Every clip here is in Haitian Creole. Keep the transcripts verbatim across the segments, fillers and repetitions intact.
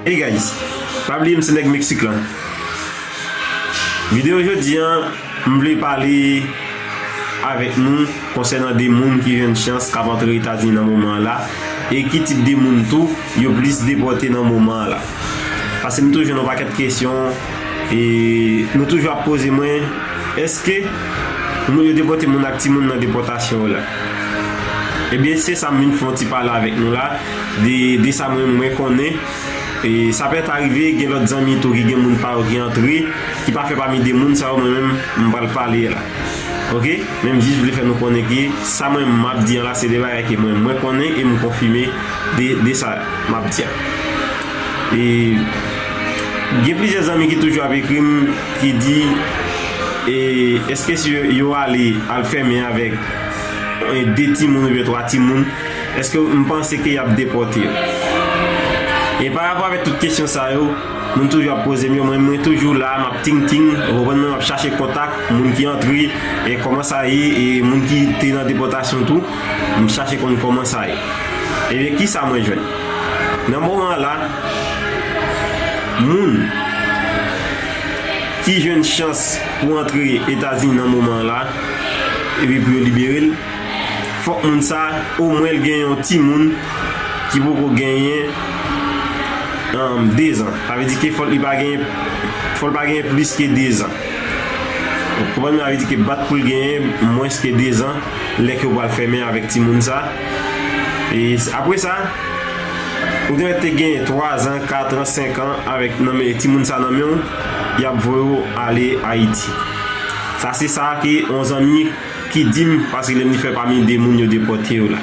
Hey guys, pa bliye m se nèg Meksik lan. Videyo jodi a, m vle pale avèk nou konsènan de moun ki jwenn chans k ap antre Etazini nan moman an la, e ki tip de moun tou yo plis depòte nan moman an la. Paske m toujou jwenn yon pakèt kesyon, e nou toujou ap poze mwen, èske moun yo depòte moun ak timoun nan depòtasyon yo la? Ebyen, se sa m vin fè yon ti pale avèk nou la, de, de sa mwen, mwen konnen. E sa pèt arive, gen lòt zanmi tou ki gen moun pa yo ki antre, ki pa fè pami de moun sa yo mwen menm m pral pale la. Oke? Men m jis vle fè nou konnen ke sa mwen m ap di an la, se de bagay ke mwen, mwen konnen e m konfime de, de sa m ap di a. E gen plizyè zanmi ki toujou ap ekri m, ki di, e, èske si yo, yo ale, al fèmen avèk, e, de timoun oubyen twa timoun, èske m panse ke y ap depòte yo? E pa rapò avèk tout kesyon sa yo, moun toujou ap poze m yo, mwen, mwen toujou la, m ap ting ting, ou konprann, mwen m ap chache kontak, moun ki antre, e kòman sa ye, e moun ki te nan depòtasyon tou, m chache konn kòman sa ye. Ebyen, ki sa mwen jwenn? Nan moman an la, moun ki jwenn chans pou antre Etazini nan moman an la, epi pou yo libere l, fòk moun sa, omwen l gen yon timoun ki poko genyen, um, de zan. Sa vle di ke fòk li pa genyen, fòk li pa genyen plis ke de zan. Ou konprann? Sa vle di ke bat pou l genyen mwens ke de zan lè ke w pral fèmen avèk timoun sa. E s-, apre sa, ou te mèt te genyen twa zan, kat an, senk an avèk nan men timoun sa nan men w, y ap voye w ale Ayiti. Sa se sa ke yon zanmi ki di m, paske li menm li fè pami de moun yo depòte yo la.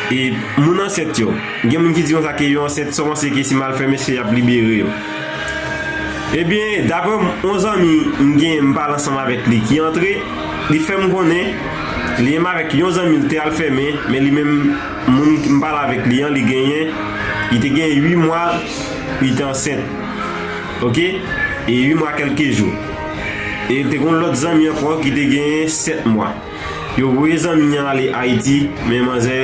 E moun ansent yo, gen moun ki di konsa ke yo ansent, sa w panse ke si m al fèmen se y ap libere yo? Ebyen, daprè m, yon zanmi m gen, m pale ansanm avèk li ki antre, li fè m konnen li menm avèk yon zanmi l te al fèmen, men li menm, moun m pale avèk li an, li genyen, li te gen uit mwa, li te ansent. Oke? E uit mwa kèlke jou. E te gen yon lòt zanmi ankò ki te genyen sèt mwa. Yo voye zanmi an ale Ayiti, men manzè,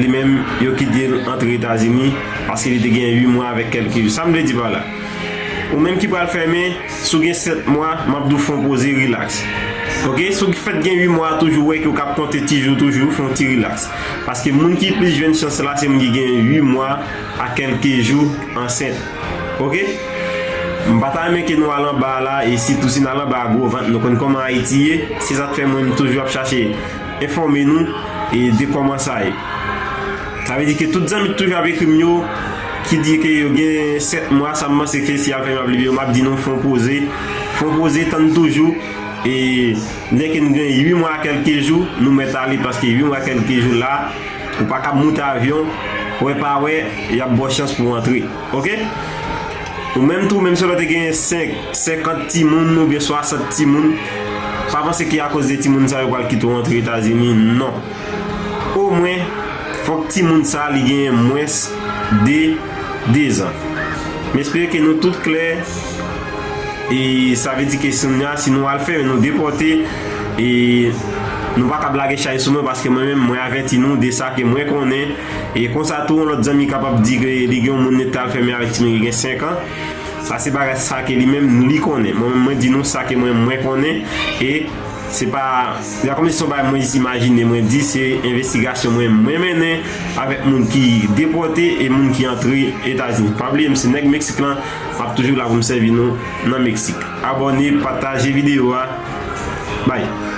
li menm, yo kite l antre Etazini, paske li te gen uit mwa avèk kèlke jou. Sa m vle di pa la? Ou menm ki pral fèmen, si w gen sèt mwa, m ap di w fè yon poze, rilaks. Oke? Si w fèk gen uit mwa, toujou wè ke w k ap konte ti jou toujou, fè yon ti rilaks. Paske moun ki plis jwenn chans la, se moun ki gen uit mwa a kèlke jou ansent. Oke? M pa ta renmen ke nou al anba la, e sitou si n al anba a gwo vant, nou konn kòman Ayiti ye, se sa k fè mwen m toujou ap chache enfòme nou e de kòman sa ye. Sa vle di ke tout zanmi k toujou ap ekri m yo, ki di ke yo gen sèt mwa, sa m panse ke si y ap fè m ap libere yo, m ap di nou fè yon poze, fè yon poze, tann toujou, e lè ke n gen uit mwa a kèlke jou, nou mèt ale, paske uit mwa a kèlke jou la, ou pa kab moute avyon, wè pa wè, y ap ba w chans pou w antre. Oke? Ou menm tou, menm si w te genyen senk, senkant timoun oubyen swasant timoun, pa panse ke akoz de timoun sa yo pral kite w antre Etazini, non. Omwen, fòk timoun sa li genyen mwens de de zan. M espere ke nou tout klè. E sa vle di ke si nou, si nou al fèmen, nou depòte, e nou pa kab lage chay sou mwen, paske mwen menm, mwen avèti nou de sa ke mwen konnen. E konsa tou, yon lòt zanmi kapab di ke li gen yon moun li t al fèmen avèk timoun ki gen senk an. Sa se bagay sa ke li menm li konnen. Mwen menm, mwen di nou sa ke mwen, mwen konnen. E se pa, se pa kòmsi se yon bagay mwen jis imajine, mwen di se envestigasyon mwen, mwen mennen avèk moun ki depòte e moun ki antre Etazini. Pa bliye m se nèg Meksik lan, m ap toujou la pou m sèvi nou nan Meksik. Abòne, pataje videyo a. Bye.